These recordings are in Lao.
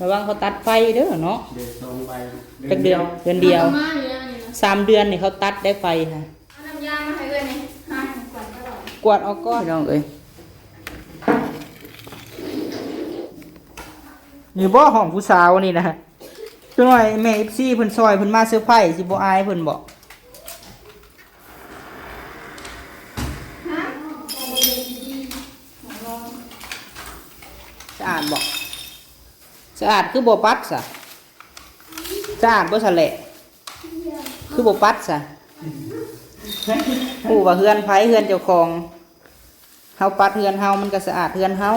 ລະວັງເຂົາຕັດໄຟເດີເນາະ. ເດືອນສອງໃບ. ຈັກເດືອນ? ເດືອນດຽວ. ເອົາມາຢູ່ແລ້ວນີ້ນະ. ສາມເດືອນນີ້ເຂົາຕັດໄດ້ໄຟຫັ້ນ. ເອົານ້ຳຢາມາໃຫ້ເອື້ອຍແດ່. ກວາດອອກກ່ອນ ພີ່ນ້ອງເອີຍ. ນີ້ບໍ່ຫ້ອງຜູ້ສາວນີ້ນະ? ຈັກໜ້ອຍແມ່ເອັຟຊີເພິ່ນຊ່ອຍເພິ່ນມາເຊີໄພ ຊິບໍ່ອາຍເພິ່ນບໍ? ສະອາດບໍ? ສະອາດຄືບໍ່ປັດສະ? ສະອາດບໍ່ສະແຫຼະ? ຄືບໍ່ປັດສະ? ຮູ້ວ່າເຮືອນໃຜ ເຮືອນເຈົ້າຂອງ. ເຮົາປັດເຮືອນເຮົາ ມັນກໍສະອາດເຮືອນເຮົາ.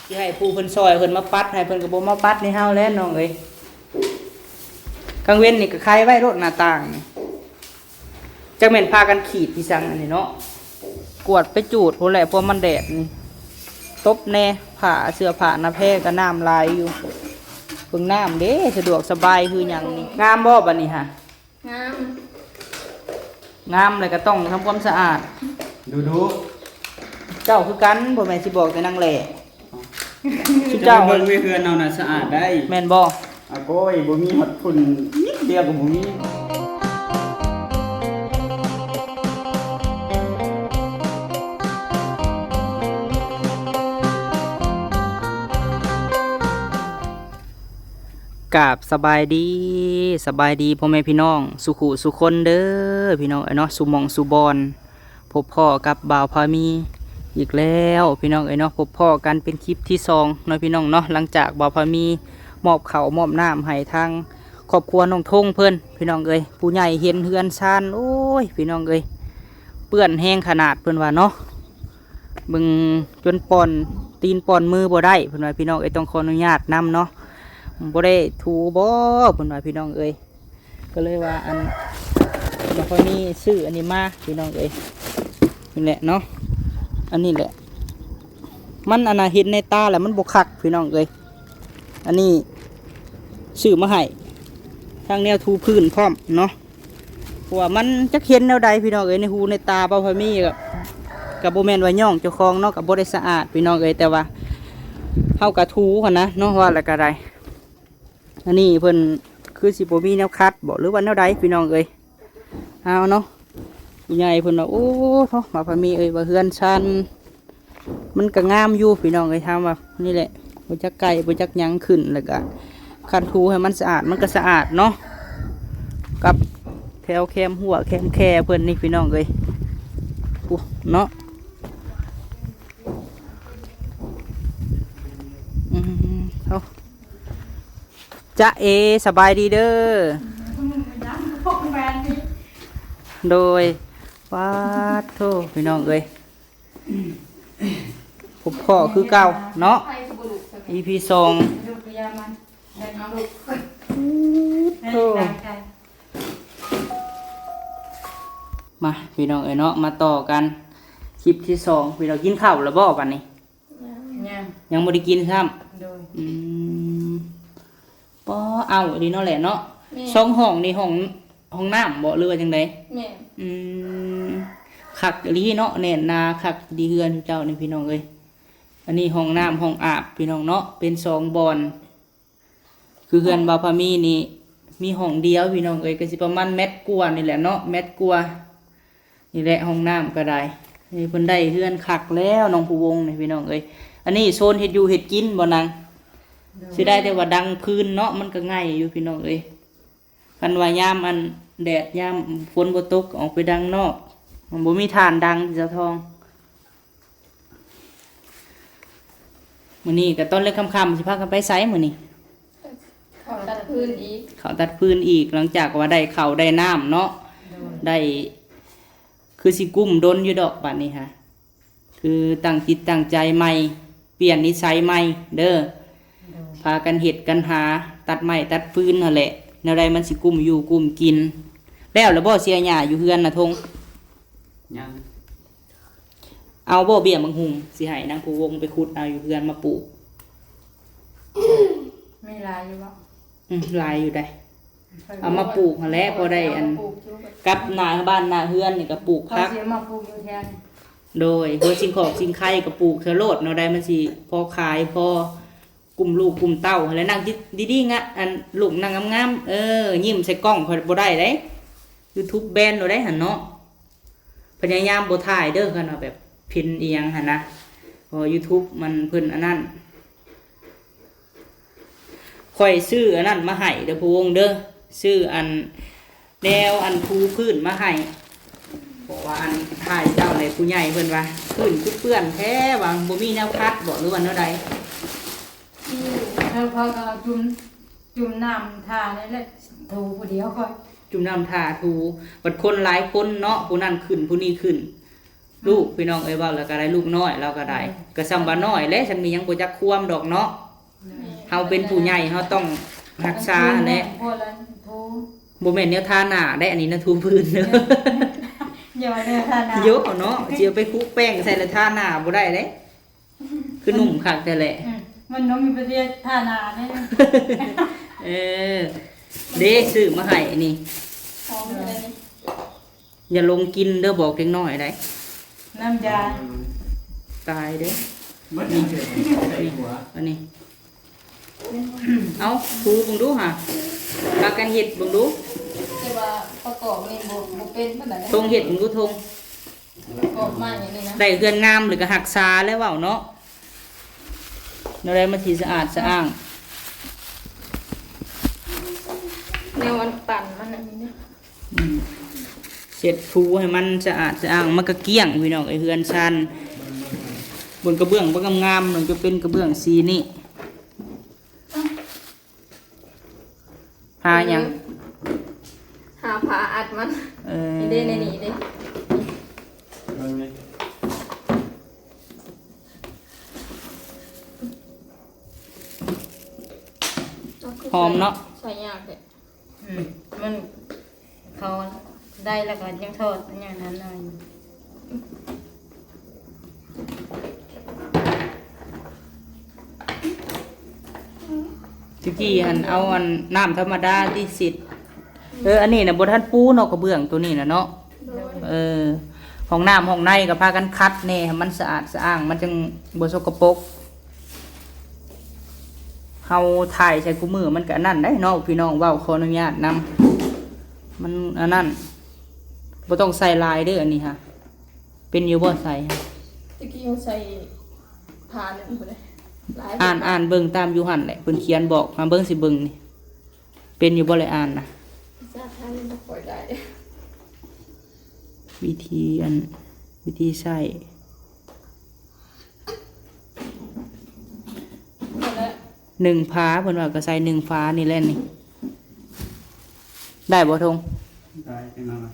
ຊິໃຫ້ຜູ້ເພິ່ນຊ່ອຍເພິ່ນມາປັດໃຫ້ ເພິ່ນກໍບໍ່ມາປັດໃຫ້ເຮົາແຫຼະນ້ອງເອີຍ. ກາງເວັນນີ້ກໍໄຂໄວ້ໂລດໜ້າຕ່າງນີ້. ຈັກແມ່ນພາກັນຂີດອີ່ສັງອັນນີ້ເນາະ. ກວາດໄປຈູດພຸ້ນແຫຼະ ເພາະມັນແດດນີ້. ຕົບແດ່ ຜ້າເສື້ອຜ້າໜ້າແພກໍນ້ຳຫຼາຍຢູ່. ເບິ່ງນ້ຳເດ້ ສະດວກສະບາຍຄືຫຍັງນີ້. ງາມບໍ່ບັດນີ້ຫະ? ງາມ. ງາມແລ້ວກໍຕ້ອງທຳຄວາມສະອາດ. ດຸໆ. ເຈົ້າຄືກັນ ບໍ່ແມ່ນຊິບອກແຕ່ນາງແຫຼ້. ເຈົ້າໄປເບິ່ງໃນເຮືອນເຮົານະ ສະອາດໄດ໋. ແມ່ນບໍ່? ອາໂກຍ ບໍ່ມີຮອດຝຸ່ນນິດດຽວກໍບໍ່ມີ. ກາບສະບາຍດີ ສະບາຍດີພໍ່ແມ່ພີ່ນ້ອງສູ່ຄູ່ສູ່ຄົນເດີ ພີ່ນ້ອງເອີຍເນາະ ສູ່ໝ່ອງສູ່ບ່ອນ. ພົບພໍ້ກັບບ່າວພາມີອີກແລ້ວ ພີ່ນ້ອງເອີຍເນາະ. ພົບພໍ້ກັນເປັນຄລິບທີສອງເນາະ ພີ່ນ້ອງເນາະ. ຫຼັງຈາກບ່າວພາມີມອບເຂົ້າມອບນ້ຳໃຫ້ທາງຄອບຄົວນ້ອງທົງເພິ່ນ ພີ່ນ້ອງເອີຍ, ຜູ້ໃຫຍ່ເຫັນເຮືອນຊານ ໂອ້ຍ ພີ່ນ້ອງເອີຍ ເປື້ອນແຮງຂະໜາດ ເພິ່ນວ່າເນາະ. ເບິ່ງຈົນປ່ອນຕີນປ່ອນມືບໍ່ໄດ້ ເພິ່ນວ່າ ພີ່ນ້ອງເອີຍ. ຕ້ອງຂໍອະນຸຍາດນຳເນາະ ບໍ່ໄດ້ຖູບໍ່ ເພິ່ນວ່າ ພີ່ນ້ອງເອີຍ. ກໍເລີຍວ່າອັນ ບໍ່ຄ່ອຍມີຊື້ອັນນີ້ມາ ພີ່ນ້ອງເອີຍ. ນີ້ແຫຼະເນາະ ອັນນີ້ແຫຼະ ມັນອັນນ່າ ເຫັນໃນຕາແລ້ວມັນບໍ່ຄັກ ພີ່ນ້ອງເອີຍ. ອັນນີ້ຊື້ມາໃຫ້ ທັງແນວຖູພື້ນພ້ອມເນາະ ເພາະວ່າມັນຈັກເຫັນແນວໃດ ພີ່ນ້ອງເອີຍ. ໃນຫູໃນຕາບໍ່ຄ່ອຍມີ ກໍ ກໍບໍ່ແມ່ນວ່າຍ້ອງເຈົ້າຂອງເນາະ ກໍບໍ່ໄດ້ສະອາດ ພີ່ນ້ອງເອີຍ. ແຕ່ວ່າເຮົາກໍຖູຫັ້ນນະເນາະ ວ່າແລ້ວກໍໄດ້. ອັນນີ້ເພິ່ນຄືຊິບໍ່ມີແນວຂັດບໍ ຫຼືວ່າແນວໃດ ພີ່ນ້ອງເອີຍ. ເອົາເນາະ ຜູ້ໃຫຍ່ເພິ່ນວ່າ ໂອ້ໂທ້ ບ່າວພາມີເອີຍ ວ່າເຮືອນຊານມັນກໍງາມຢູ່ ພີ່ນ້ອງເອີຍ. ຖາມວ່ານີ້ແຫຼະ ບໍ່ຈັກໄກ່ບໍ່ຈັກຫຍັງຂຶ້ນ ແລ້ວກໍຄັນຖູໃຫ້ມັນສະອາດ ມັນກໍສະອາດເນາະ ກັບແຖວແຄມຮົ້ວແຄມແຄເພິ່ນນີ້ ພີ່ນ້ອງເອີຍ ເນາະ. ອືມ ເອົາ ຈ໊ະເອ ສະບາຍດີເດີ. ໂດຍ ປາດໂທ້ ພີ່ນ້ອງເອີຍ ພົບພໍ້ຄືເກົ່າເນາະ ອີພີສອງ. ໂອ້ ມາ ພີ່ນ້ອງເອີຍເນາະ ມາຕໍ່ກັນຄລິບທີສອງ ພີ່ນ້ອງ. ກິນເຂົ້າແລ້ວບໍ່ບັດນີ້? ຍັງ ຍັງບໍ່ໄດ້ກິນຊ້ຳ. ໂດຍ ອືມ ປໍ ເອົ້າ ອີ່ຫຼີເນາະແຫຼະເນາະ. ແມ່ນ ສອງຫ້ອງນີ້ ຫ້ອງ ຫ້ອງນ້ຳບໍ ຫຼືວ່າຈັ່ງໃດ? ແມ່ນ ອືມ ຄັກອີ່ຫຼີເນາະ ແໜ້ນໜາຄັກດີເຮືອນເຈົ້ານີ້ ພີ່ນ້ອງເອີຍ. ອັນນີ້ຫ້ອງນ້ຳຫ້ອງອາບ ພີ່ນ້ອງເນາະ ເປັນສອງບ່ອນ. ຄືເຮືອນບ່າວພາມີນີ້ມີຫ້ອງດຽວ ພີ່ນ້ອງເອີຍ ກໍຊິປະມານແມັດກວ່ານີ້ແຫຼະເນາະ ແມັດກວ່ານີ້ແຫຼະ. ຫ້ອງນ້ຳກໍໄດ້ ນີ້ເພິ່ນໄດ້ເຮືອນຄັກແລ້ວ ນ້ອງພູວົງນີ້ ພີ່ນ້ອງເອີຍ. ອັນນີ້ໂຊນເຮັດຢູ່ເຮັດກິນບໍ່ນາງ? ໂດຍ ເສຍດາຍແຕ່ວ່າດັງຟືນເນາະ ມັນກໍໄງ່ຢູ່ ພີ່ນ້ອງເອີຍ. ຄັນວ່າຍາມອັນແດດ ຍາມຝົນບໍ່ຕົກ ອອກໄປດັງນອກ ມັນບໍ່ມີຖ່ານດັງ ສາວທອງ. ມື້ນີ້ກໍຕອນເລິກຄ່ຳໆ ຊິພາກັນໄປໃສມື້ນີ້? ເຂົ້າຕັດຟືນອີກ ເຂົ້າຕັດຟືນອີກ. ຫຼັງຈາກວ່າໄດ້ເຂົ້າໄດ້ນ້ຳເນາະ ໂດຍ ໄດ້ ຄືຊິກຸ້ມດົນຢູ່ດອກບາດນີ້ຫະ. ຄືຕັ້ງຈິດຕັ້ງໃຈໃໝ່ ປ່ຽນນິໄສໃໝ່ເດີ ໂດຍ ພາກັນເຮັດກັນຫາ ຕັດໄມ້ຕັດຟືນຫັ້ນແຫຼະ ແນວໃດມັນຊິກຸ້ມຢູ່ກຸ້ມກິນ. ແລ້ວລະບໍ່ ເສຍຫຍ້າຢູ່ເຮືອນນະ ທົງ? ຍັງ. ເອົາບໍ່ເບ້ຍໝາກຫຸ່ງ ຊິໃຫ້ນາງພູວົງໄປຂຸດເອົາຢູ່ເຮືອນມາປູກ? ມີຫຼາຍຢູ່ບໍ່? ອືມ ຫຼາຍຢູ່ໃດ໋. ເອົາມາປູກຫັ້ນແຫຼະ ພໍໄດ້ອັນ ກັບໜ້າບ້ານໜ້າເຮືອນນີ້ກໍປູກຜັກ ເຂົາຊິເອົາມາປູກຢູ່ແຖວນີ້. ໂດຍ ຫົວຊິງຂອກຊິງໄຄກໍປູກເທື່ອໂລດເນາະ ໄດ້ມັນຊິພໍຂາຍ ພໍ ກຸ້ມລູກກຸ້ມເຕົ້າຫັ້ນແຫຼະ ນັ່ງດີໆ ງະ ອັນ ລູກນັ່ງງາມໆ ເອີ ຍິ້ມໃສ່ກ້ອງຂ້ອຍບໍ່ໄດ້ເດ້ ຢູທູບແບນໂລດເດ້ຫັ້ນເນາະ. ພະຍາຍາມບໍ່ຖ່າຍເດີ ຄັນວ່າແບບເຫັນອີ່ຫຍັງຫັ້ນນະ ເພາະຢູທູບມັນ ເພິ່ນອັນນັ້ນ. ຂ້ອຍຊື້ອັນນັ້ນມາໃຫ້ເດີພໍ່ວົງເດີ ຊື້ອັນ ແນວອັນ ປູພື້ນມາໃຫ້ ເພາະວ່າອັນ ຖ່າຍເຈົ້າແຫຼະ ຜູ້ໃຫຍ່ເພິ່ນວ່າ ພື້ນຄືເປື້ອນແທ້ວ່າ ບໍ່ມີແນວຂັດບໍ ຫຼືວ່າແນວໃດ? ອືມ ແລ້ວຂ້ອຍກໍເອົາຈຸ່ມ ຈຸ່ມນ້ຳທານີ້ແຫຼະ ຖູຜູ້ດຽວຂ້ອຍ ຈຸ່ມນ້ຳທາຖູ ບັດຄົນຫຼາຍຄົນເນາະ ຜູ້ນັ້ນຂຶ້ນ ຜູ້ນີ້ຂຶ້ນ ລູກ ພີ່ນ້ອງເອີຍ ເວົ້າແລ້ວກໍໄດ້ ລູກນ້ອຍລາວກໍໄດ້ ອືມ ກໍສ່ຳວ່ານ້ອຍແຫຼະ ສ່ຳນີ້ຍັງບໍ່ຈັກຄວາມດອກເນາະ ແມ່ນ ເຮົາເປັນຜູ້ໃຫຍ່ ເຮົາຕ້ອງຮັກສາຫັ້ນແຫຼະ ບໍ່ແມ່ນແນວທາໜ້າເດ້ ອັນນີ້ນະ ຖູພື້ນເດີ ຢ່າວ່າແນວທາໜ້າ ໂຍເນາະ ຊິເອົາໄປຄຸແປ້ງໃສ່ແລ້ວທາໜ້າບໍ່ໄດ້ເດ້ ຄືໜຸ່ມຄັກແທ້ແຫຼະ ອືມ ມັນຕ້ອງມີປະເທດທາໜ້າແນ່ ເອີ ເດ້ ຊື້ມາໃຫ້ນີ້ ຫອມເລີຍ ຢ່າຫຼົງກິນເດີ ບອກເດັກນ້ອຍໄດ໋ ນ້ຳຢາ ຕາຍເດີ ເບິດ ນີ້ ນີ້ ອັນນີ້ ເອົາ ຖູເບິ່ງດູຫາ ພາກັນເຮັດເບິ່ງດູ ແຕ່ວ່າປະກອບນີ້ບໍ່ ບໍ່ເປັນປານໃດ ທົງເຮັດເບິ່ງດູ ທົງ ປະກອບໃໝ່ນີ້ນະ ໄດ້ເຮືອນງາມແລ້ວກໍຮັກສາແລ້ວເວົ້າເນາະ ແນວໃດມັນຊິສະອາດສະອ້າງ ແນວອັນປັ່ນມັນອັນນີ້ນະ ອືມ ເຊັດຖູໃຫ້ມັນສະອາດສະອ້າງ ມັນກໍກ້ຽງ ພີ່ນ້ອງເອີຍ ເຮືອນຊານ ເບິ່ງກະເບື້ອງ ເບິ່ງງາມໆ ມັນຈະເປັນກະເບື້ອງສີນີ້ ຫາຫຍັງ? ຫາຜ້າອັດມັນ ເອີ ນີ້ເດ້ ໃນນີ້ເດ້ ເບິ່ງນີ້ ຫອມເນາະ ໃສ່ຍາກແທ້ ອືມ ມັນ ເຂົາໄດ້ແລ້ວກໍຍັງທອດອັນຫຍັງນັ້ນໜ້ອຍ ຕະກີ້ຫັ້ນເອົາອັນນ້ຳທຳມະດາຕິເຊັດ ເອີ ອັນນີ້ນະບໍ່ທັນປູເນາະ ກະເບື້ອງໂຕນີ້ນະເນາະ ໂດຍ ເອີ ຫ້ອງນ້ຳຫ້ອງໃນກໍພາກັນຂັດແດ່ໃຫ້ມັນສະອາດສະອ້າງ ມັນຈັ່ງບໍ່ສົກກະປົກ. ເຮົາຖ່າຍໃສ່ຄູ່ມື້ມັນກະອັນນັ້ນໄດ໋ເນາະ ພີ່ນ້ອງເວົ້າ ຂໍອະນຸຍາດນຳ ມັນອັນນັ້ນ ບໍ່ຕ້ອງໃສ່ຫຼາຍເດີ ອັນນີ້ຫາ ເປັນຢູ່ບໍ່ໃສ່? ຕະກີ້ເຮົາໃສ່ຜ້າໜຶ່ງພຸ້ນເດ້ ຫຼາຍ ອ່ານ ອ່ານເບິ່ງຕາມຢູ່ຫັ້ນແຫຼະ ເພິ່ນຂຽນບອກ ຫາເບິ່ງ ຊິເບິ່ງນີ້ ເປັນຢູ່ບໍ່ ແລະ ອ່ານນະ? ພາສາໄທບໍ່ຄ່ອຍໄດ້ ວິທີອັນ ວິທີໃຊ້ ໜຶ່ງຝາ ເພິ່ນວ່າກໍໃສ່ໜຶ່ງຝານີ້ແຫຼະນີ້ ໄດ້ບໍ່ ທົງ? ໄດ້ ຈັ່ງນັ້ນລະ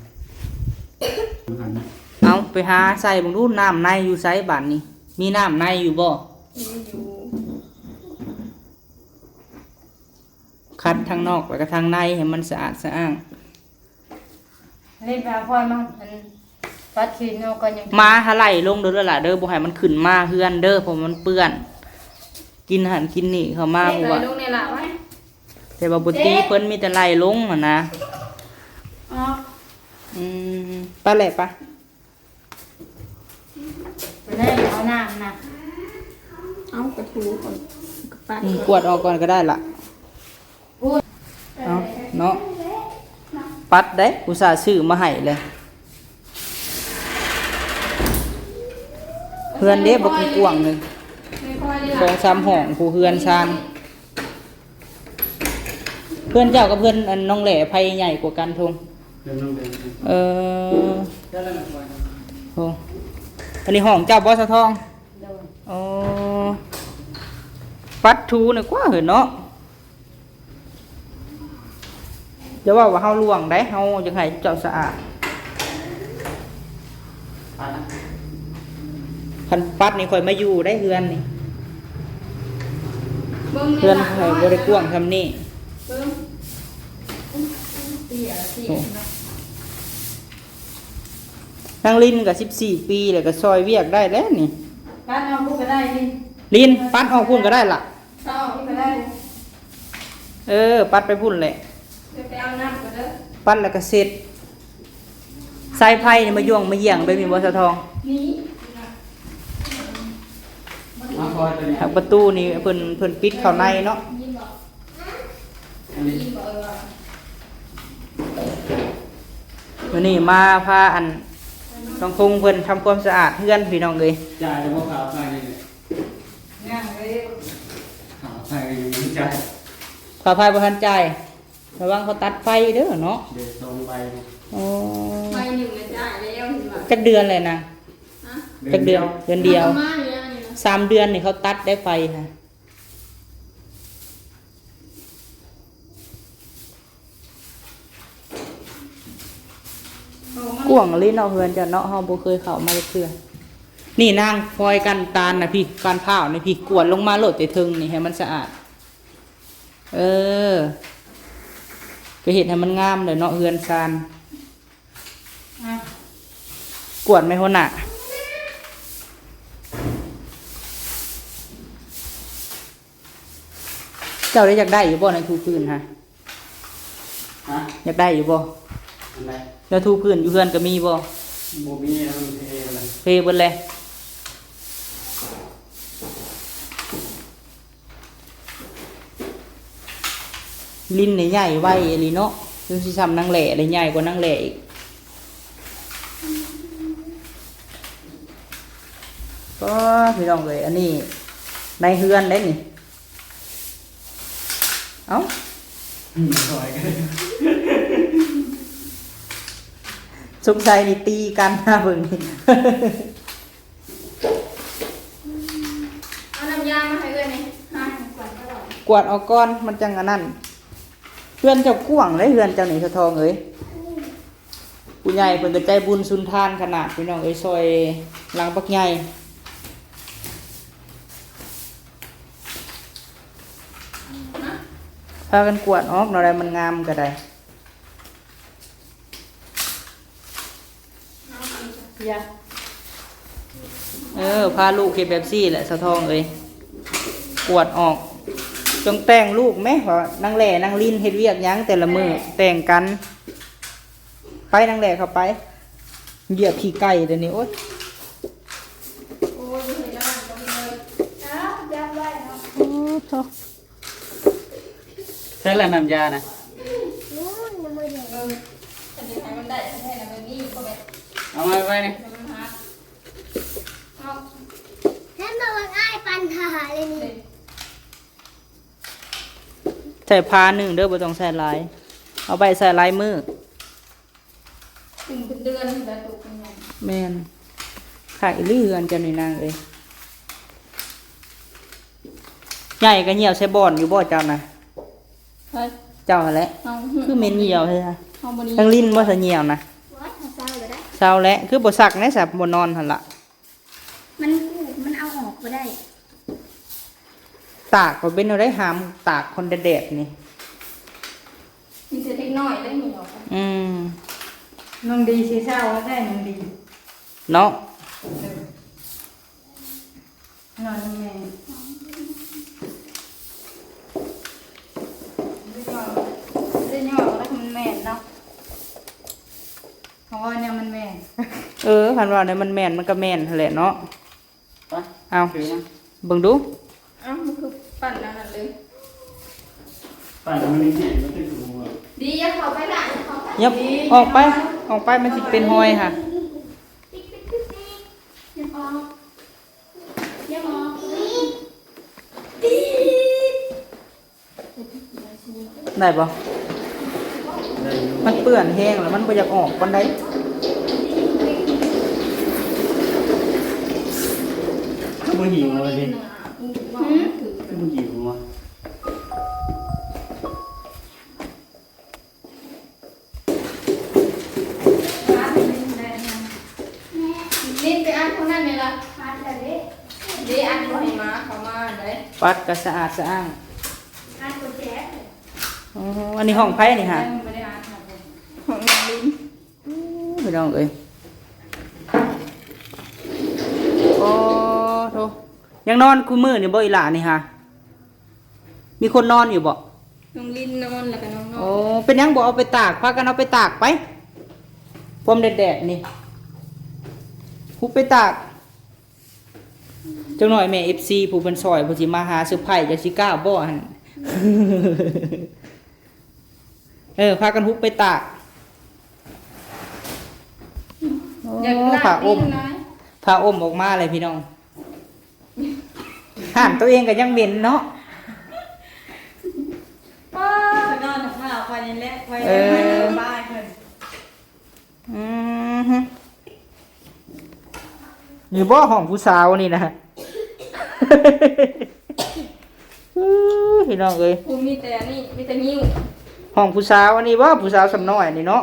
ເອົາ ໄປຫາໃສ່ເບິ່ງດູ ນ້ຳໃນຢູ່ໃສບາດນີ້ ມີນ້ຳໃນຢູ່ບໍ່? ມີຢູ່. ຂັດທັງນອກແລ້ວກໍທັງໃນໃຫ້ມັນສະອາດສະອ້າງ ເຮັດມາພອຍມາ ອັນ ປັດຂີ້ເນາະກໍຍັງ ມາຫາໄລ່ລົງເດີລະຫຼ້າເດີ ບໍ່ໃຫ້ມັນຂຶ້ນມາເຮືອນເດີ ເພາະມັນເປື້ອນ ກິນຫັ້ນກິນນີ້ເຂົ້າມາ ເຮັດ ເພາະວ່າ ໄລ່ລົງແດ່ລະໄວ້ ແຕ່ວ່າບໍ່ຕີເພິ່ນ ມີແຕ່ໄລ່ລົງຫັ້ນນະ ອອກ ອືມ ໄປແຫຼະ ໄປ. ໄປເລີຍ ເອົານ້ຳນະ ເອົາກະຖູກ່ອນ ກະປັດ ອືມ ກວດອອກກ່ອນກໍໄດ້ລະ ເອົາເນາະ ປັດໄດ໋ ອຸດສ່າຊື້ມາໃຫ້ເລີຍ ເຮືອນເດ້ ບັກກວ້າງເລີຍ ສອງສາມຫ້ອງ ຜູ້ເຮືອນຊານ. ເພື່ອນເຈົ້າກັບເພື່ອນອັນນ້ອງແຫຼໃຜໃຫຍ່ກວ່າກັນ ທົງ? ເອີ ໂອ້ ອັນນີ້ຫ້ອງເຈົ້າບໍ່ ສາວທອງ? ໂດຍ ໂອ້ ປັດຖູນີ້ກວ່າເຮີ້ນເນາະ ຢ່າເວົ້າວ່າເຮົາລ່ວງໄດ໋ ເຮົາຢາກໃຫ້ເຈົ້າສະອາດ. ຄັນປັດນີ້ຂ້ອຍມາຢູ່ໄດ້ເຮືອນນີ້ ເບິ່ງແດ່ ເຮືອນຂ້ອຍບໍ່ໄດ້ກວ້າງສ່ຳນີ້ ເບິ່ງ ໂອ້ ນາງລິນກໍສິບສີ່ປີແລ້ວ ກໍຊ່ອຍວຽກໄດ້ແລ້ວນີ້ ປັດອອກພຸ້ນກໍໄດ້ລິນ ລິນ ປັດອອກພຸ້ນກໍໄດ້ລະ ເອົາອອກນີ້ກໍໄດ້ ເອີ ປັດໄປພຸ້ນແຫຼະ ໄປເອົານ້ຳກ່ອນເດີ ປັດແລ້ວກໍເຊັດ ສາຍໄຟນີ້ມາຢ່ວງມາຢ່ຽງແບບນີ້ບໍ່ ສາວທອງ? ນີ້ ມັນ ມາຄອຍຕົວນີ້ ທາງປະຕູນີ້ເພິ່ນ ເພິ່ນປິດເຂົ້າໃນເນາະ. ອັນນີ້ ມື້ນີ້ມາພາອັນ ນ້ອງຄົງເພິ່ນທຳຄວາມສະອາດເຮືອນ ພີ່ນ້ອງເອີຍ. ຈ່າຍແລ້ວບໍ່ຄ່າໄຟນີ້? ຍັງເລີຍ ຄ່າໄຟກໍຍັງບໍ່ຈ່າຍ. ຄ່າໄຟບໍ່ທັນຈ່າຍ? ລະວັງເຂົາຕັດໄຟເດີເນາະ. ເດືອນສອງໃບ. ໂອ້ ໃບໜຶ່ງນະຈ່າຍແລ້ວເຫັນບໍ່? ຈັກເດືອນແລ້ວນະ? ຮະ? ຈັກເດືອນ? ເດືອນດຽວ. ປະມານເດືອນນີ້ນະ. ສາມເດືອນນີ້ເຂົາຕັດໄດ້ໄຟຫັ້ນ. ກວ້າງອີ່ຫຼີເນາະເຮືອນເຈົ້າເນາະ, ເຮົາບໍ່ເຄີຍເຂົ້າມາຈັກເທື່ອ. ນີ້ນາງຟອຍກັ່ນຕານນະພີ່, ກ້ານພ້າວນີ້ພີ່, ກວດລົງມາໂລດແຕ່ເທິງນີ້ໃຫ້ມັນສະອາດ. ເອີ ກໍເຮັດໃຫ້ມັນງາມແຫຼະເນາະເຮືອນຊານ. ກວດແມ່ຫົວໜ້າ. ເຈົ້າໄດ້ຢາກໄດ້ຢູ່ບໍ່ ແນວຖູພື້ນຫະ? ຮະ? ຢາກໄດ້ຢູ່ບໍ່? ອັນໃດ? ແນວຖູພື້ນຢູ່ເຮືອນກໍມີບໍ່? ບໍ່ມີ ມັນເພແລ້ວ. ເພເບິດແລ້ວ. ລິນນີ້ໃຫຍ່ໄວອີ່ຫຼີເນາະ, ຄືຊິຊ່ຳນາງແຫຼ້ເລີຍ, ໃຫຍ່ກວ່ານາງແຫຼ້ອີກ. ໂອ້ ພີ່ນ້ອງເອີຍ, ອັນນີ້ໃນເຮືອນເດ້ນີ້. ເອົ້າ ອືມ ສງໄສນີ້ຕີກັນນະເບິ່ງນີ້. ເອົານ້ຳຢາມາໃຫ້ເອື້ອຍແດ່. ຮະ? ກວດອອກກ່ອນ ມັນຈັ່ງອັນນັ້ນ. ເຮືອນເຈົ້າກວ້າງເດ້ ເຮືອນເຈົ້ານີ້ ສາວທອງເອີຍ. ຜູ້ໃຫຍ່ເພິ່ນກໍໃຈບຸນສຸນທານຂະໜາດ ພີ່ນ້ອງເອີຍ, ຊ່ອຍຫຼັງບັກໃຫຍ່. ພາກັນກວດອອກເນາະ, ແລ້ວມັນງາມກໍໄດ້. ເອີ ພາລູກເຮັດແບບຊີ້ແຫຼະ ສາວທອງເອີຍ, ກວດອອກ. ຈົ່ງແຕ່ງລູກແມ, ເພາະວ່ານາງແຫຼ້ນາງລິນເຮັດວຽກຫຍັງແຕ່ລະມື້, ແຕ່ງກັນ. ໄປນາງແຫຼ້ເຂົ້າໄປ, ຢຽບຂີ້ໄກ່ດຽວນີ້. ໂອ້ຍ ໂອ້ຍ ບໍ່ເຫັນແລ້ວ ບໍ່ເຫັນເລີຍ. ເອົາ ຈັບໄວ້ເນາະ. ໂອ້ໂທ. ໃສ່ລະນ້ຳຢານະ. ໂອ້ຍ ຍັງບໍ່ໄດ້. ເອີ ຄັນຊິໃຫ້ມັນໄດ້ແທ້ໆນະ ແບບນີ້ກໍແບບ ເອົາມາໄວ້ນີ້ ໃຫ້ມັນຫັກ. ເອົາ ແມ່ນບໍ່ວ່າອ້າຍປັນຫາເລີຍນີ້. ໃສ່ພາໜຶ່ງເດີ, ບໍ່ຕ້ອງໃສ່ຫຼາຍ, ເອົາໄວ້ໃສ່ຫຼາຍມື້. ເປັນເດືອນພຸ້ນແຫຼະ ໂຕເປັນໃຫຍ່. ແມ່ນ. ຄັກອີ່ຫຼີເຮືອນເຈົ້ານີ້ນາງເອີຍ. ໃຫຍ່ກໍຍ່ຽວໃສ່ບ່ອນຢູ່ບໍ່ເຈົ້ານະ? ໃຜ? ເຈົ້າຫັ້ນແຫຼະ. ເຮົາ ຄືເໝັນຍ່ຽວແທ້. ເຮົາບໍ່ໄດ້ ທາງລິນບໍ່ສະຍ່ຽວນະ? ໂອ້ຍ ເຮົາເຊົາແລ້ວໄດ໋. ເຊົາແລ້ວ. ຄືບໍ່ຊັກແດ່ຊະ, ບໍ່ນອນຫັ້ນລະ. ມັນ ມັນເອົາອອກບໍ່ໄດ້. ຕາກກໍເປັນແນວໃດ ຫາມຕາກຄົນແດດໆນີ້. ມີແຕ່ເດັກນ້ອຍໄດ້ມີອອກ. ອືມ. ນ້ອງດີຊິເຊົາໄດ້ ນ້ອງດີ ເນາະ. ເອີ ນອນນຳແມ່. ໄດ້ຍ່ອ ໄດ້ຍ່ອແລ້ວມັນແມ່ນເນາະ. ເຮົາວ່າແນວມັນແມ່ນ. ເອີ ຄັນວ່າແນວມັນແມ່ນ ມັນກໍແມ່ນຫັ້ນແຫຼະເນາະ. ໄປ ເອົາ ຖືມາ ເບິ່ງດູ. ເອົ້າ ມັນຄືປັ່ນອັນນັ້ນເລີຍ. ປັ່ນມັນແຫ້ງ ມັນເປັນຮູ. ດີ ຢ່າເຂົ້າໄປຫຼາຍ ຢ່າເຂົ້າໄປ. ຫຍັບ ດີ ອອກໄປ ຢ່າເຂົ້າ ອອກໄປ ມັນຊິເປັນຮອຍຫະ. ປິດ ປິດ ປິດ ປິດ ຢ່າອອກ ຢ່າອອກ. ໄດ້ບໍ່? ໄດ້ຢູ່. ມັນເປື້ອນແຮງແລ້ວ ມັນບໍ່ຢາກອອກປານໃດ. ຄືບໍ່ຫິວເລີຍ? ຫືມ? ຄືບໍ່ຫິວວະ? ລິນໄປອັດຂອງນັ້ນແມ່ນລະ. ອັດແລ້ວເດ້. ເດ້ ອັດບໍ່ໃຫ້ໝາເຂົ້າມາເດ້. ປັດກໍສະອາດສະອ້າງ. ອັດບໍ່ແຈກ. ອໍ ອັນນີ້ຫ້ອງໃຜນີ້ຫະ? ຍັງບໍ່ໄດ້ອັດ ຫ້ອງນ້ອງລິນ. ໂອ້ ພີ່ນ້ອງເອີຍ. ໂອ້ໂທ. ຍັງນອນຄູ່ມື້ນີ້ບໍ່ ອີຫຼ້ານີ້ຫະ? ມີຄົນນອນຢູ່ບໍ່? ນ້ອງລິນນອນ ແລ້ວກໍນ້ອງໆ. ໂອ້ ເປັນຫຍັງບໍ່ເອົາໄປຕາກ? ພາກັນເອົາໄປຕາກໄປ. ຄວາມແດດໆນີ້ ຫຸບໄປຕາກ. ຈັກໜ່ອຍແມ່ເອັຟຊີຜູ້ເພິ່ນຊ່ອຍເພິ່ນຊິມາຫາເຊີໄພ ເຈົ້າຊິກ້າບໍ່ຫັ້ນ? ເອີ ພາກັນຮຸກໄປຕາກ. ໂອ້ ຢາກລາກ ຜ້າອົ້ມ ນີ້ນະ ຜ້າອົ້ມອອກມາເລີຍພີ່ນ້ອງ. ຮ້ານຕົວເອງກໍຍັງເໝັນເນາະ. ປ້າ ໄປນອນກັບຂ້າວຂ້ອຍນີ້ແຫຼະ ຂ້ອຍ ເອີ ໄປລະບາຍເພິ່ນ. ອືມ ນີ້ບໍ່ຫ້ອງຜູ້ສາວນີ້ນະ? ອື້ ພີ່ນ້ອງເອີຍ ຜູ້ມີແຕ່ອັນນີ້ ມີແຕ່ງິ້ວ. ຫ້ອງຜູ້ສາວອັນນີ້ບໍ່? ຜູ້ສາວສ່ຳນ້ອຍນີ້ເນາະ.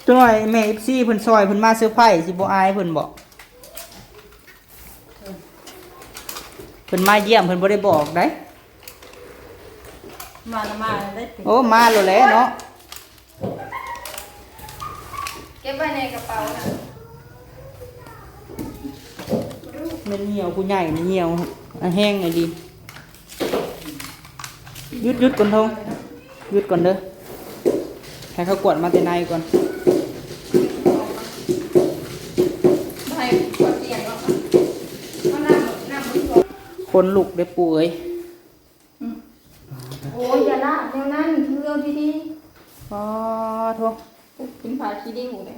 ຈັກໜ່ອຍແມ່ເອັຟຊີເພິ່ນຊ່ອຍເພິ່ນມາເຊີໄພ ຊິບໍ່ອາຍເພິ່ນບໍ່? ເພິ່ນມາຢ້ຽມ ເພິ່ນບໍ່ໄດ້ບອກໃດ໋. ມາລະມາໄດ້ຕິ? ໂອ້ ມາໂລດແຫຼະເນາະ. ເກັບໄວ້ໃນກະເປົານະ. ແມ່ນຍ່ຽວຜູ້ໃຫຍ່ນີ້ ຍ່ຽວແຮງອີ່ຫຼີ. ຢຸດ ຢຸດກ່ອນ ທົງ ຢຸດກ່ອນເດີ ໃຫ້ເຂົາກວດມາແຕ່ໃນກ່ອນ. ໃຫ້ກວດຕຽງເນາະ ເອົານ້ຳ ນ້ຳ ຂົນລຸກເດ້ປູເອີຍ. ອືມ ໂອ້ຍ ຢ່າລາກແນວນັ້ນ ຖືເອົາດີໆ. ອໍ ໂທ້ ເປັນຜ້າຂີ້ລິ້ວເດ້.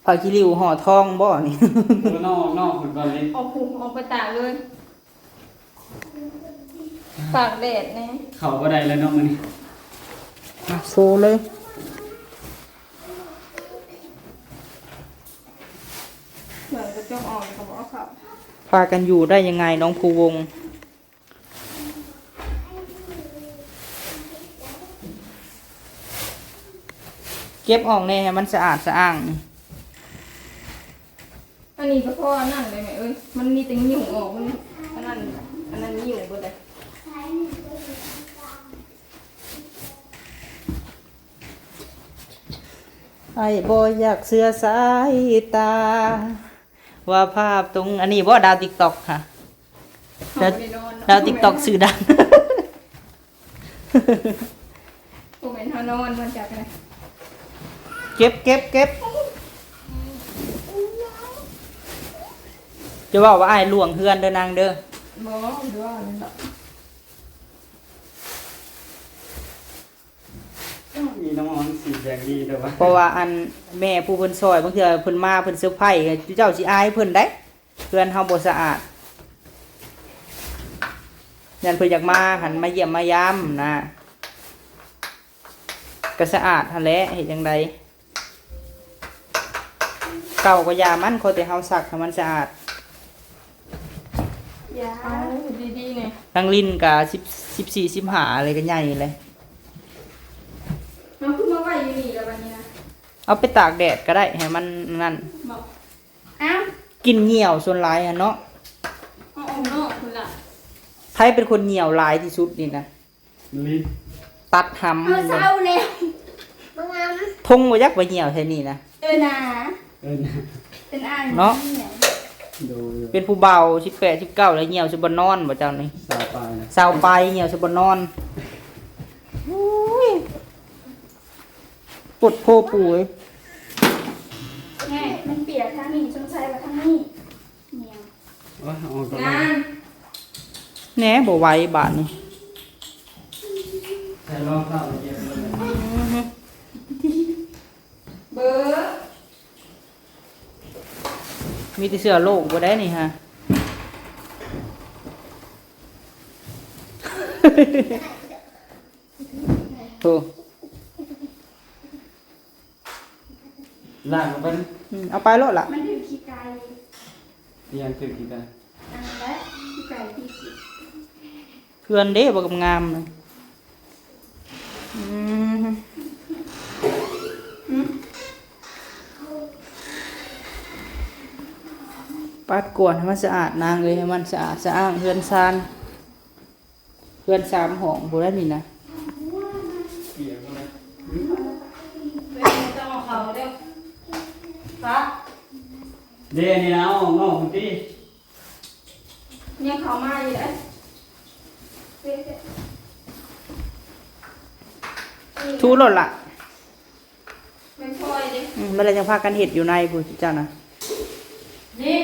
ຜ້າຂີ້ລິ້ວຫໍ່ທອງບໍ່ນີ້? ເອີ ນອກ ນອກເພິ່ນກ່ອນເດ້ ອອກພຸ້ນ ອອກໄປຕາກເລີຍ. ຕາກແດດແດ່ ເຂົ້າບໍ່ໄດ້ແລ້ວເນາະມື້ນີ້. ອ່ະ ໂຊເລີຍ ເໝືອນກະຈົກອອກ ກະບໍ່ເອົາເຂົ້າ. ພາກັນຢູ່ໄດ້ຍັງໄງ ນ້ອງພູວົງ? ເກັບອອກແດ່ ໃຫ້ມັນສະອາດສະອ້າງ. ອັນນີ້ກະພໍອັນນັ້ນເລີຍແມ່ເອີຍ ມັນມີແຕ່ງິ້ວອອກ ມັນ ອັນນັ້ນ ອັນນັ້ນງິ້ວເບິດເລີຍ. ອ້າຍບໍ່ຢາກເຊື່ອສາຍຕາ ວ່າພາບຕົງ ອັນນີ້ບໍ່ ດາວຕິກຕັອກຫະ? ເຮົາບໍ່ໄດ້ນອນເນາະ ດາວຕິກຕັອກຊື່ດັງ. ບໍ່ແມ່ນເຮົານອນ ມັນຈັກນະ. ເກັບ ເກັບ ເກັບ ຈະເວົ້າວ່າອ້າຍລ່ວງເຮືອນເດີນາງເດີ. ບໍ່ ບໍ່ໄດ້ວ່ານັ້ນດອກ. ມີນ້ຳມັນສີແດງດີແຕ່ວ່າ ເພາະວ່າອັນແມ່ຜູ້ເພິ່ນຊ່ອຍ ບາງເທື່ອເພິ່ນມາເພິ່ນເຊີໄພ ເຈົ້າຊິອາຍເພິ່ນໃດ໋. ເຮືອນເຮົາບໍ່ສະອາດ ຢ້ານເພິ່ນຢາກມາຫັ້ນ ມາຢ້ຽມມາຢາມນະ ກະສະອາດຫັ້ນແຫຼະ ເຮັດຈັ່ງໃດ. ເກົ່າກໍຢ່າມັນ ຂໍແຕ່ເຮົາຊັກໃຫ້ມັນສະອາດ. ເອົາດີໆແດ່. ນາງລິນກະສິບ ສິບສີ່ ສິບຫ້າ ເລີຍ ກະໃຫຍ່ເລີຍ. ເອົາຄືມາໄວ້ຢູ່ນີ້ລະບັດນີ້ນະ? ເອົາໄປຕາກແດດກະໄດ້ ໃຫ້ມັນນັ້ນ. ເອົາ ກິ່ນຍ່ຽວສ່ວນຫຼາຍຫັ້ນເນາະ. ເອົາອອກນອກພຸ້ນລະ. ໃຜເປັນຄົນຍ່ຽວຫຼາຍທີ່ສຸດນີ້ນະ? ລິນ ຕັດຫຳ. ເອົາ ເຊົາແລ້ວ ບໍ່ງາມ. ທົງບໍ່ຢາກໄປຍ່ຽວໃສ່ນີ້ນະ. ເອີນາ ເອີນາ ເປັນອ້າຍເນາະ. ໂດຍ ເປັນຜູ້ບ່າວສິບແປດ ສິບເກົ້າ ແລ້ວຍ່ຽວຊິບໍ່ນອນບໍ່ເຈົ້ານີ້? ຊາວປາຍນະ ຊາວປາຍຍ່ຽວຊິບໍ່ນອນ. ໂອ້ຍ ປົດໂພປູເອີຍ. ແນ່ ມັນປຽກທາງນີ້ ສົງໄສວ່າທາງນີ້. ໂອ້ຍ ອອກກ່ອນນະ. ແນ່ ບໍ່ໄຫວບາດນີ້. ໃສ່ລອງເທົ້າໄປເກັບເລີຍ. ເບີ ມີແຕ່ເຊື້ອໂລກບໍ່ໄດ້ນີ້ຫະ. ໂອ້ ລ້າງເອົາໄປ. ອືມ ເອົາໄປໂລດລະ. ມັນຖືກຂີ້ໄກ່. ອີຫຍັງຖືກຂີ້ໄກ່? ອັນນັ້ນແຫຼະ ຂີ້ໄກ່ທີ່ ເຮືອນເດ້ ບໍ່ງາມນະ. ອືມ ປັດກວາດໃຫ້ມັນສະອາດນາງເອີຍ ໃຫ້ມັນສະອາດສະອ້າງເຮືອນຊານ. ເຮືອນສາມຫ້ອງພຸ້ນແຫຼະນີ້ນະ. ເດ້ ນີ້ນະ ອອກນອກພຸ້ນຕິ. ຍັງເຂົ້າມາຢູ່ເດ້. ຖູໂລດລະ. ແມ່ນພອຍເດ້. ອືມ ແລ້ວຈັ່ງພາກັນເຮັດຢູ່ໃນພຸ້ນເຈົ້ານະ. ນີ້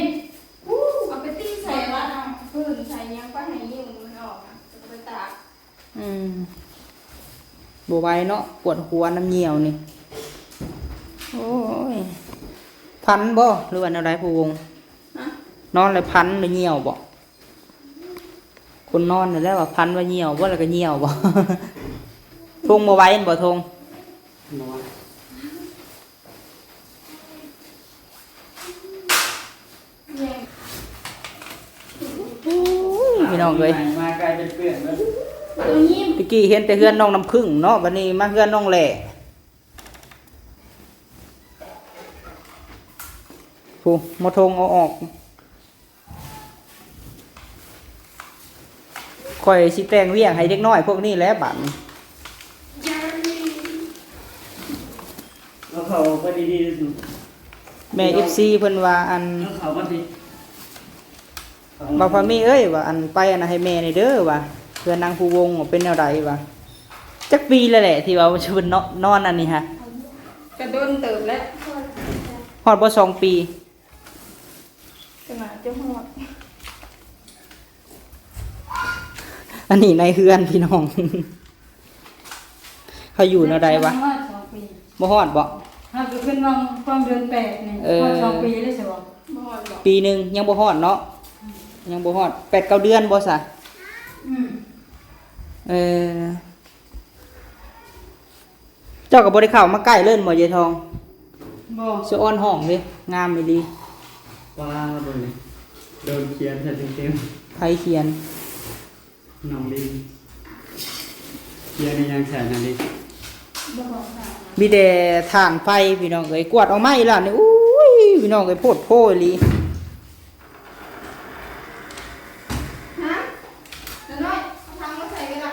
ເອົາໄປຕີໃສ່ລະ ເພິ່ນໃສ່ຫຍັງໄປໃຫ້ຍິງມັນອອກນະ ແລ້ວກໍໄປຕາກ. ອືມ ບໍ່ໄຫວເນາະ ປວດຫົວນຳຍ່ຽວນີ້. ໂອ້ຍ ພັນບໍ່ ຫຼືວ່າແນວໃດຜູ້ວົງ? ຮະ? ນອນແລ້ວພັນຫຼືຍ່ຽວບໍ່? ຄົນນອນນັ້ນແຫຼະວ່າພັນວ່າຍ່ຽວບໍ່ ແລ້ວກໍຍ່ຽວບໍ່? ທົງບໍ່ໄຫວແມ່ນບໍ່ ທົງ? ບໍ່ໄຫວ. ໂອ້ຍ ພີ່ນ້ອງເອີຍ ມາກາຍເປັນເປື້ອນເບິດ. ຕະກີ້ເຫັນແຕ່ເຮືອນນ້ອງນ້ຳຜຶ້ງເນາະ ບັດນີ້ມາເຮືອນນ້ອງແຫຼ້. ຜູ້ ໝໍທົງເອົາອອກ. ຂ້ອຍຊິແຕ່ງວຽກໃຫ້ເດັກນ້ອຍພວກນີ້ແຫຼະບາດນີ້. ເອົາເຂົ້າໄປດີໆ ແມ່ ເອັຟຊີ ເພິ່ນວ່າ ອັນ ເອົາເຂົ້າມາຕິ ບ່າວພາມີເອີຍ ວ່າ ອັນ ໄປ ອັນ ໃຫ້ແມ່ແດ່ເດີ ວ່າ ເພື່ອນາງພູວົງວ່າເປັນແນວໃດ ວ່າ ຈັກປີແລ້ວແຫຼະ ທີ່ວ່າເພິ່ນນອນ ນອນອັນນີ້ຫະ? ກະດົນເຕີບແລ້ວ. ຮອດບໍ່ ສອງປີ? ກໍໜ້າຈະຮອດ. ອັນນີ້ໃນເຮືອນພີ່ນ້ອງ ເຂົາຢູ່ແນວໃດວະ? ຮອດສອງປີ. ບໍ່ຮອດບໍ່? ເຮົາກໍຂຶ້ນວ່າຄວາມເດືອນແປດນີ້ ເອີ ຮອດສອງປີແລ້ວຊິບໍ່? ບໍ່ຮອດບໍ່? ປີໜຶ່ງຍັງບໍ່ຮອດເນາະ. ອືມ ຍັງບໍ່ຮອດ ແປດເກົ້າເດືອນບໍ່ຊະ? ອືມ ເອີ. ເຈົ້າກໍບໍ່ໄດ້ເຂົ້າມາໃກ້ເລີຍບໍ່ ຍາຍທອງ? ບໍ່. ສະອອນຫ້ອງເດ້ ງາມອີ່ຫຼີ. ວ້າ ເບິ່ງນີ້ ໂດນຂຽນໃສ່ເຕັມໆ. ໃຜຂຽນ? ນ້ອງລິນ. ຂຽນອີ່ຫຍັງໃສ່ນັ້ນດິ? ບໍ່ຮອດ. ມີແຕ່ຖ່ານໄຟພີ່ນ້ອງເອີຍ ກວາດອອກມາອີ່ຫຼ້ານີ້. ໂອ້ຍ ພີ່ນ້ອງເອີຍ ໂພດໂພອີ່ຫຼີ. ຮະ? ນ້ອຍໆ ເອົາຖັງມາໃສ່ເວລາ.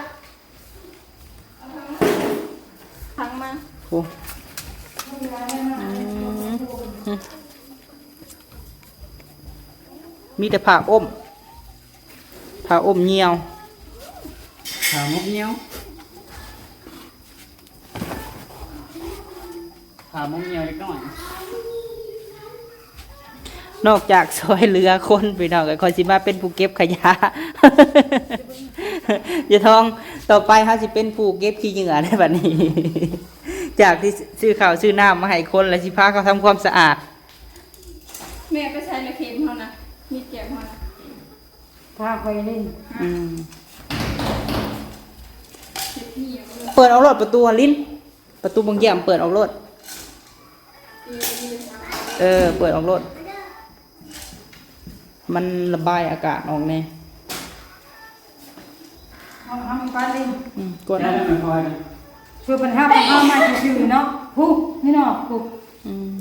ທັງມາ ໂອ້ ອືມ ມີແຕ່ຜ້າອົ້ມ ຜ້າອົ້ມຍ່ຽວ ຜ້າອົ້ມຍ່ຽວ ຜ້າອົ້ມຍ່ຽວເດັກນ້ອຍ. ນອກຈາກຊ່ວຍເຫຼືອຄົນ ພີ່ນ້ອງເອີຍ ຂ້ອຍຊິມາເປັນຜູ້ເກັບຂະຫຍະ. ຍາຍທອງ ຕໍ່ໄປເຮົາຊິເປັນຜູ້ເກັບຂີ້ເຫຍື້ອໃນບັດນີ້ ຈາກທີ່ຊື້ເຂົ້າຊື້ນ້ຳມາໃຫ້ຄົນ ແລ້ວຊິພາເຂົາທຳຄວາມສະອາດ. ແມ່ໄປໃສລະ ເຂັມເຮົານະ? ມີດແກມເຮົານະ? ພາໄປຫຼິ້ນ. ອືມ ເກັບຂີ້ເຫຍື້ອ. ເປີດອອກໂລດປະຕູ ລິນ. ປະຕູບັງຢ້ຽມເປີດອອກໂລດ. ເອີ ເປີດອອກໂລດ ມັນລະບາຍອາກາດອອກແດ່. ເອົາ ເອົາໄປເລີຍ. ອືມ ກວດເອົາ. ເພື່ອເພິ່ນຫາເອົາມາຊື່ໆເນາະ. ຜູ້ ນີ້ເນາະ ຜູ້. ອືມ.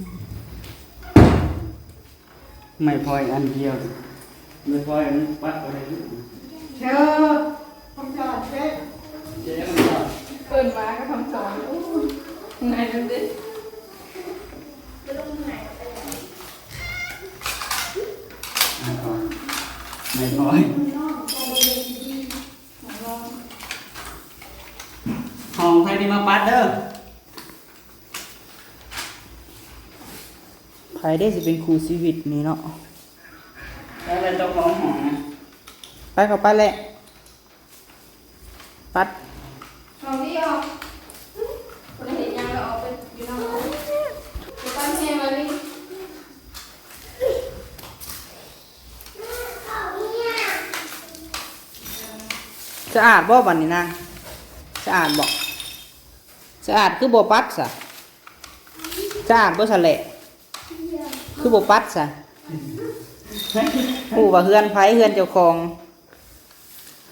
ໄມ້ພອຍອັນດຽວ ໄມ້ພອຍມັນປັດບໍ່ໄດ້. ເຊີ ຄຳສອນເດ້ ເຈົ້ ຄຳສອນ ເອີ້ນມາກໍຄຳສອນ. ໂອ້ຍ ໄງມັນເດ້. ໄມ້ພອຍ ຫ້ອງໃຜນີ້ມາປັດເດີ. ໃຜເດ້ຊິເປັນຄູ່ຊີວິດນີ້ເນາະ? ໄປແລ້ວເຈົ້າຂອງຫ້ອງນະ ໄປເຂົ້າໄປແຫຼະ ປັດ. ເອົານີ້ອອກ ບໍ່ໄດ້ເຮັດຫຍັງແລ້ວ ອອກໄປຢູ່ນຳ. ໄປປັດແຮງແລ້ວນີ້. ສະອາດບໍ່ບັດນີ້ນາງ? ສະອາດບໍ່? ສະອາດຄືບໍ່ປັດສະ? ສະອາດບໍ່ສະແຫຼະ? ຄືບໍ່ປັດສະ? ຮູ້ວ່າເຮືອນໃຜ ເຮືອນເຈົ້າຂອງ.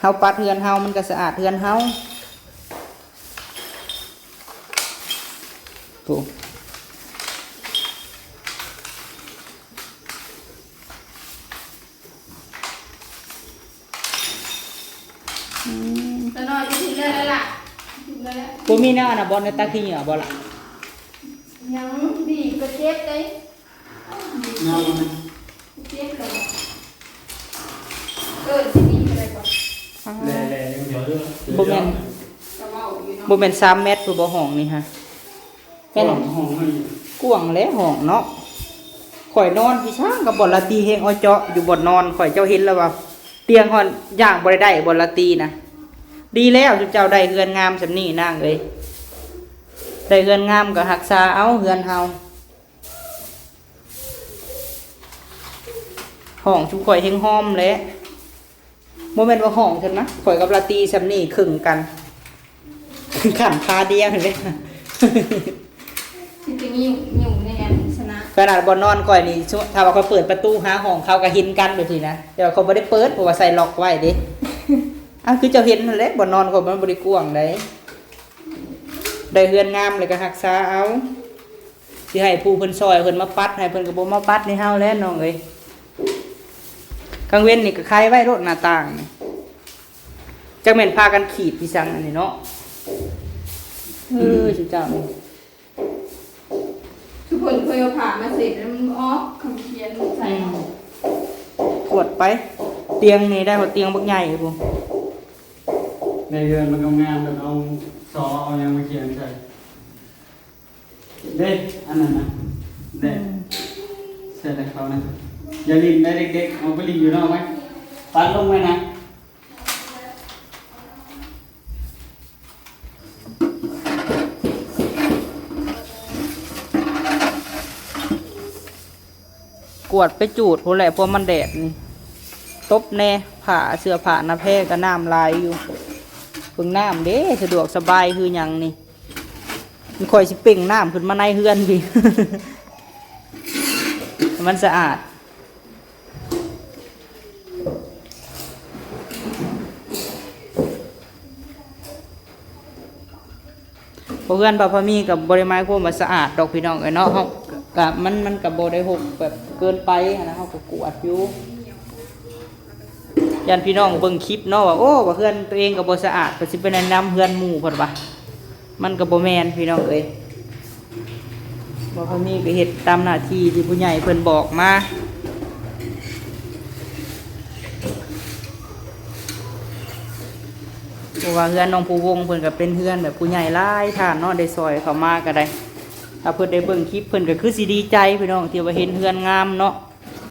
ເຮົາປັດເຮືອນເຮົາ ມັນກໍສະອາດເຮືອນເຮົາ. ໂອ້. ອືມ ຕານ້ອຍຈະຖິ້ມໄດ້ແລ້ວລະ ຖິ້ມໄດ້ແລ້ວ. ບໍ່ມີແນວອັນນະ ບ່ອນໃນຕັກຂີ້ເຫຍື້ອບໍ່ລະ? ຍັງ ດີດກໍເຈັບເດ້ ເຈັບແລ້ວ. ເອີ ຊິດີດກໍໄດ້ບໍ່? ແຫຼະໆ ຍັງເດີ ບໍ່ແມ່ນ ກໍເວົ້າຢູ່ເນາະ ບໍ່ແມ່ນສາມແມັດພຸ້ນບໍ່ ຫ້ອງນີ້ຫະ? ເ ກວ້າງຫ້ອງໃຫ້ ກວ້າງແຫຼະຫ້ອງເນາະ. ຂ້ອຍນອນພີ່ຊ້າງກັບບ່ອນລາຕີແຮງ ເອາະເຈາະຢູ່ບ່ອນນອນຂ້ອຍ ເຈົ້າເຫັນແລ້ວວ່າ ຕຽງຮອດຍ່າງບໍ່ໄດ້ໄດ້ ບ່ອນລາຕີນະ. ດີແລ້ວ ເຈົ້າໄດ້ເຮືອນງາມສ່ຳນີ້ນາງເອີຍ ໄດ້ເຮືອນງາມກໍຮັກສາເອົາເຮືອນເຮົາ. ຫ້ອງຊຸມຂ້ອຍແຮງຫອມແຫຼະ. ບໍ່ແມ່ນວ່າຫ້ອງຊັ້ນນະ ຂ້ອຍກັບລາຕີສ່ຳນີ້ເຄິ່ງກັນ ຂັ້ນພາດຽງເດ້. ຊິໄປຫຍິ້ວ ຫຍິ້ວແນ່ຊັ້ນນະ. ຂະໜາດບ່ອນນອນຂ້ອຍນີ້ ຖ້າວ່າຂ້ອຍເປີດປະຕູຫາຫ້ອງເຂົາກໍເຫັນກັນແບບນີ້ນະ ແຕ່ວ່າຂ້ອຍບໍ່ໄດ້ເປີດ ເພາະວ່າໃສ່ລັອກໄວ້ເດ້. ອ້າວ ຄືເຈົ້າເຫັນຫັ້ນແຫຼະ ບ່ອນນອນຂ້ອຍມັນບໍ່ໄດ້ກວ້າງໃດ. ໄດ້ເຮືອນງາມແລ້ວກໍຮັກສາເອົາ. ຊິໃຫ້ຜູ້ເພິ່ນຊ່ອຍເພິ່ນມາປັດໃຫ້ ເພິ່ນກໍບໍ່ມາປັດໃຫ້ເຮົາແຫຼະນ້ອງເອີຍ. ກາງເວັນນີ້ກໍໄຂໄວ້ໂລດໜ້າຕ່າງນີ້ ຈັກແມ່ນພາກັນຂີດອີ່ສັງອັນນີ້ເນາະ. ເອີ ຊຸມເຈົ້ານີ້ ທຸກຄົນເຄີຍເອົາຜ້າມາເຊັດແລ້ວມັນອອກ ຄຳຂຽນໃສ່ ອືມ ເນາະ. ກວດໄປ ຕຽງນີ້ໄດ້ຮອດຕຽງບັກໃຫຍ່ພຸ້ນ. ໃນເຮືອນມັນງາມໆ ແລ້ວເອົາຊໍເອົາຫຍັງມາຂຽນໃສ່. ເດ້ ອັນນັ້ນນະ ເດ້ ອືມ ໃສ່ໃຫ້ເຂົານະ. ຢ່າຫຼິ້ນໄດ້ເດັກໆ ອອກໄປຫຼິ້ນຢູ່ນອກໄວ້ ປັດລົງໄວ້ນະ. ກວດໄປຈູດພຸ້ນແຫຼະ ພວກມັນແດດນີ້ ຕົບແດ່. ຜ້າ ເສື້ອຜ້າໜ້າແພກໍນ້ຳຫຼາຍຢູ່. ເບິ່ງນ້ຳເດ້ ສະດວກສະບາຍຄືຫຍັງນີ້. ຂ້ອຍຊິເປັ່ງນ້ຳຂຶ້ນມາໃນເຮືອນພີ້ ໃຫ້ມັນສະອາດ. ເພາະເຮືອນບ່າວພາມີກໍບໍ່ໄດ້ໝາຍຄວາມວ່າສະອາດດອກພີ່ນ້ອງເອີຍເນາະ. ເຮົາກະ ມັນ ມັນກໍບໍ່ໄດ້ຮົກແບບເກີນໄປຫັ້ນນະ ເຮົາກໍກວດຢູ່. ຢ້ານພີ່ນ້ອງເບິ່ງຄລິບເນາະວ່າ ໂອ້ ວ່າເຮືອນຕົວເອງກໍບໍ່ສະອາດ ກໍຊິໄປແນະນຳເຮືອນໝູ່ເພິ່ນວ່າ. ມັນກໍບໍ່ແມ່ນພີ່ນ້ອງເອີຍ ບໍ່ເທົ່ານີ້ກໍເຮັດຕາມໜ້າທີ່ທີ່ຜູ້ໃຫຍ່ເພິ່ນບອກມາ. ເພາະວ່າເຮືອນນ້ອງພູວົງເພິ່ນກໍເປັນເຮືອນແບບຜູ້ໃຫຍ່ຫຼາຍທ່ານເນາະ ໄດ້ຊ່ອຍເຂົ້າມາກໍໄດ້. ຖ້າເພິ່ນໄດ້ເບິ່ງຄລິບ ເພິ່ນກໍຄືຊິດີໃຈພີ່ນ້ອງ ທີ່ວ່າເຫັນເຮືອນງາມເນາະ.